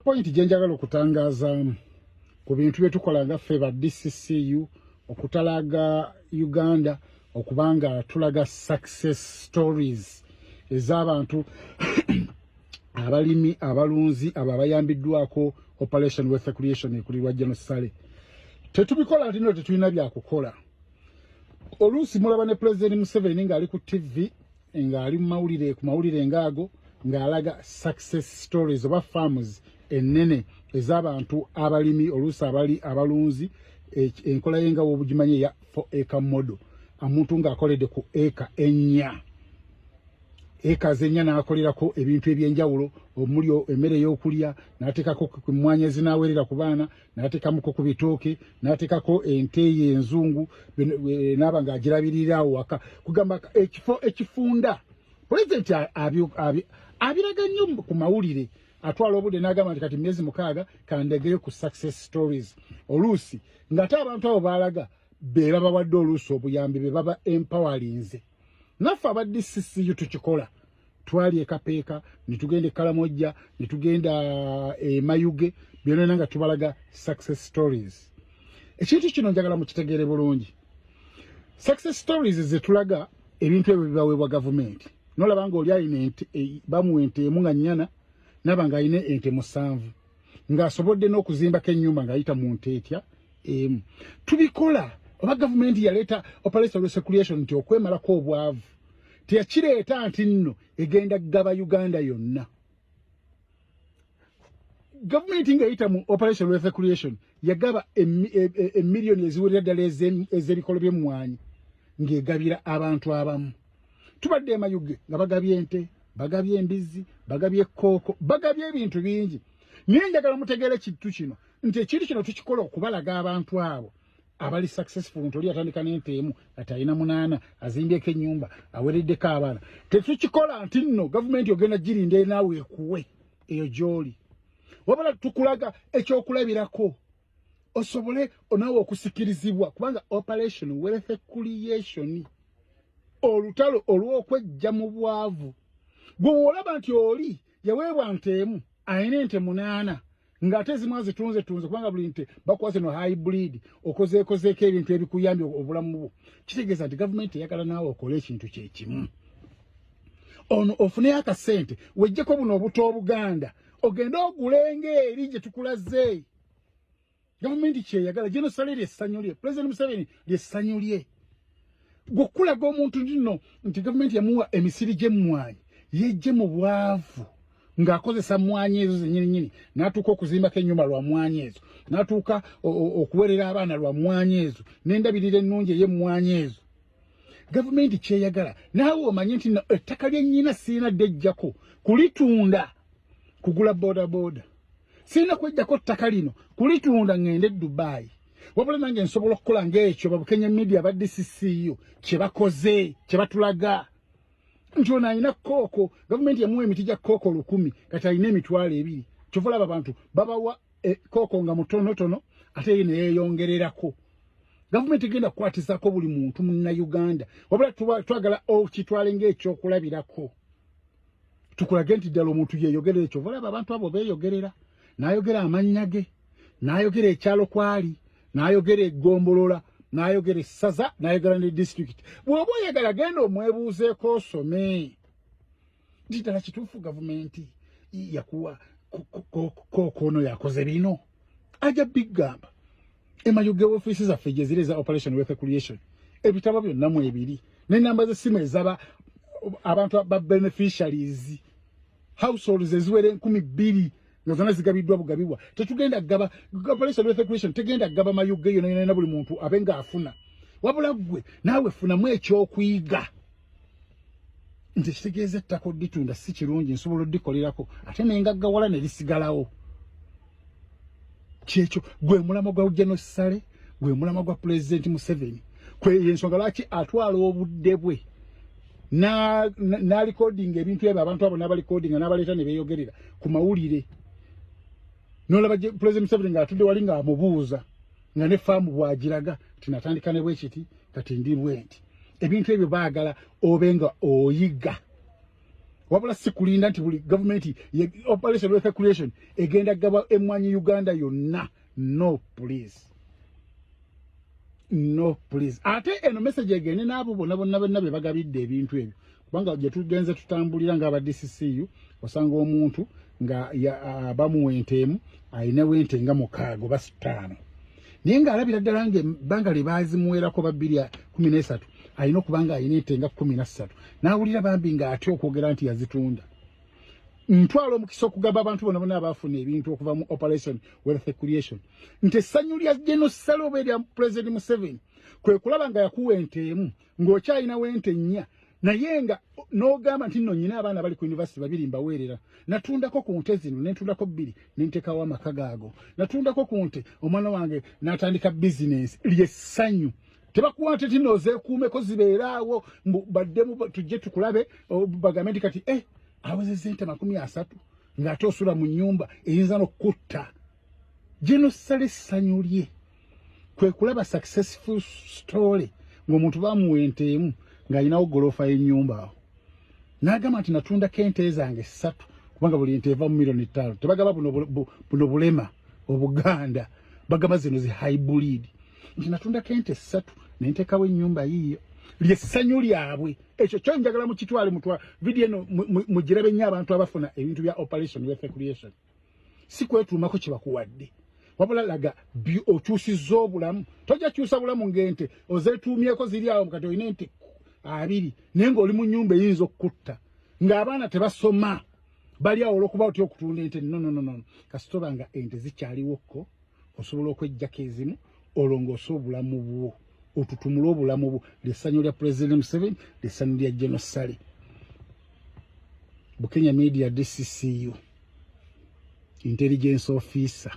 Point gye njagala okutangaazaamu ku bintu bye tukola nga ffe ba DCCU okutalaga Uganda okubanga tulaga success stories ez'abantu abalimi, abalunzi, abo abayambiddwako Operation Wealth Creation ekulirwa General Saleh. Tetubikola nti no tetulina byakukola. Oluusi mulaba ne President Museveni ng'ali ku TV, ng'ali mu mawulire, ku mawulire ng'ago, ng'alaga success stories oba farms ennene ez'abantu abalimi, oluusi abali abalunzi, enkola ye nga wobugimanyi eya 4 acre model, omuntu ng'akoledde ku eka 4, eka zennya, n'akolerako ebintu ebyenjawulo omuli emmere ey'okulya, n'ateekako ku mmwanyi ezinaawerera ku baana, n'ateekamuko ku bitooke, n'ateekako ente ye enzungu, n'aba ng'agirabirira awo waka, kugamba ekifo ekifunda. Pulezidenti abiraga nnyo ku mawulire, atwala obudde n'agamba nti kati myezi 6 kandegere ku success stories. Oluusi ng'ate abantu abo baalaga be babawadde oluusi obuyambi, be baba empowerinze. Naffe aba DCCU tukikola. Twali ekapeeka, ne tugenda e Kalamojja, ne tugenda e Mayuge, byonna nga tubalaga success stories. Ekintu kino njagala mukitegeere bulungi. Success stories zetulaga, ebintu ebyo bibaweebwa gavumenti. Nolaba nga oli alina ente, bamuwa ente emu nga nnyana, naba nga alina ente 7, ng'asobodde n'okuzimbako ennyumba ng'ayita mu nte etya emu. Tubikola oba gavumenti yaleeta Operation Wealth Creation nti okwemalako obwavu, teyakireeta nti nno egenda kugaba Uganda yonna. Gavumenti ng'eyita mu Operation Wealth Creation yagaba emiliyoni eziwerera ddala ez'ebikolo by'emmwanyi, ng'egabira abantu abamu. Tubadde emayuge nga bagabye ente, bagabye embizzi, bagabye ekkooko, bagabye ebintu bingi. Naye njagala mutegeere kintu kino nti ekintu kino tukikola okubalaga abantu abo abali successful, nti oli atandika n'ente emu, ati alina 8, azimbyeko ennyumba, awereddeko abaana. Tetukikola nti nno gavumenti ogenda girinda enaawe ekuwe eyo gy'oli, wabula tukulaga ekyokulabirako osobole naawe okusikirizibwa, kubanga Operation Wealth Creation, olutalo olw'okwejja mu bwavu. Gwe olaba nti oli yaweebwa nte emu, alina ente 8, ng'ate ezimu azitunze tunze, kubanga buli nte bakuwa zino hybrid, okozeekozeeko ebintu ebikuyambye obulamu bwo. Kitegeeza nti gavumenti eyagala naawe okole ekintu kyekimu, ono ofuneyo akasente, wejjeko buno obuto obuganda, ogende ogulenga eri gye tukulaze. Gavumenti kyeyagala, General Saleh lyessanyu lye, President Museveni lyessanyu lye, gwekulaga omuntu nno nti gavumenti yamuwa emisiri gy'emmwanyi, yejje mu bwavu ng'akozesa mmwanyi ezo zennyini nyini, n'atuuka okuzimbako ennyumba lwa mmwanyi ezo, n'atuuka okuwerera abaana lwa mmwanyi ezo, n'endabirira ennungi ey'emmwanyi ezo. Gavumenti kyeyagala naawe omanye nti ettaka lyennyina siina ddejjako kulitunda kugula bodaboda, sirina kwejjako ttaka lino kulitunda ŋŋende e Dubai, wabula nange nsobola okukola ng'ekyo Babukenya Media aba DCCU kye bakoze, kye batulaga nti ono alina kooko, gavumenti yamuwa emiti gya kooko 1000, kati alina 20,000. Kyova olaba abantu babawa kooko nga mutonotono, ate ye neyeyongererako. Gavumenti egenda kukwatizaako buli muntu Munnayuganda, wabula twagala okitwale ng'ekyokulabirako, tukulage nti ddala omuntu yeeyogerera. Ekyo olaba abantu abo beeyogerera, n'ayogera amannya ge, n'ayogera ekyalo kwali, n'ayogera eggombolola, n'ayogera essaza, n'ayogera ne disitulikiti. Bw'oba oyagala genda omwebuuzeeko, osome nti ddala kituufu gavumenti yakuwa kooko, ono yakoze bino, ajja bigamba. Emayuge ofiisi zaffe gye ziri eza Operation Wealth Creation, ebitabo byonna mu ebiri n'enamba z'essimu ezaba abantu ba beneficiaries, households eziwera 2000, nga zonna zigabiddwa bugabibwa. Tetugenda kugaba, Operation Wealth Creation tegenda kugaba Mayuge yonna yonna buli muntu abe ng'afuna, wabula ggwe naawe funamu ekyokuyiga nti kitegeeza ettaka odditunda si kirungi, nsobola oddikolerako ate nengaggawala ne lisigalawo. Kyekyo gwe mulamwa gwa General Saleh, gwe mulamwa gwa Pulezidenti Museveni. Yensonga lwaki atwala obudde bwe n'alikodinga ebintu ebyo, abantu abo n'abalikodinga, n'abaleeta ne beeyogerera ku mawulire. Nolaba Pulezidenti Museveni ng'atudde wali ng'amubuuza, nga ne faamu bw'agiraga nti natandika ne bwekiti, kati ndi bwe nti. Ebintu ebyo baagala obe nga oyiga. Wabula si kulinda nti buli gavumenti Operation Wealth Creation egenda gaba emmwanyi Uganda yonna. No, please, no, please. Ate eno message egende n'abo bonna bonna bonna be bagabidde ebintu ebyo, kubanga gye tugenze tutambulira ng'aba DCCU, osanga omuntu nga bamuwa ente emu, ayinawo ente nga 6 oba 5, naye ng'alabira ddala ng'ebbanga lye baazimuweerako ba 2013 alina okuba nga alina ente nga 13, n'awulira bambi ng'atya okwogera nti yazitunda. Ntwala omukisa okugamba abantu bonna bonna abaafuna ebintu okuva mu Operation Wealth Creation nti essanyu lya General Saleh oba erya President Museveni kwe kulaba nga yakuwa ente emu ng'okyalinawo ente nnya, naye nga n'ogamba nti nno nyina abaana bali ku university babiri mbaweerera, natundako ku nte zino, nentundako bbiri, nentekawo amaka gaago, natundako ku nte omwana wange n'atandika bizinensi. Lyessanyu. Tebakuwa nte tino ozeekuumeko zibeeraawo baddemu tujje tukulabe, bagambe nti kati awezezza ente 30, ng'ate osula mu nnyumba eyinza n'okukutta. General Saleh essanyu lye kwe kulaba successful story ng'omuntu bamuwa ente emu ng'alinawo golofa y'ennyumba awo, n'agamba nti natundako ente zange ssatu, kubanga buli nte eva mu miliyoni 5. Tebagaba buno bulema obuganda, bagaba zino zi hybrid, nti natundako ente ssatu nentekawo ennyumba yiiyo. Lyessanyu lyabwe. Ekyo kyo njagala mukitwale, mutwa vidiyo eno mugirabe nnyo abantu abafuna ebintu bya Operation Wealth Creation. Si kwetuumako kyebakuwadde, wabula laga okyusizza obulamu. Tojja kyusa bulamu ng'ente ozeetuumyeko ziri awo, kati olina ente 20 naye ng'oli mu nnyumba eyinza okukutta, ng'abaana tebasoma, bali awo olwokuba otya okutunda ente. No, no, no, no. Kasitoba nga ente zikyaliwoko, osobola okwejjako ezimu, olongoose obulamu bwo, otutumule obulamu bwo. Lyessanyu lya President Museveni, lyessanyu lya General Saleh. Bukenya Media, DCCU intelligence officer.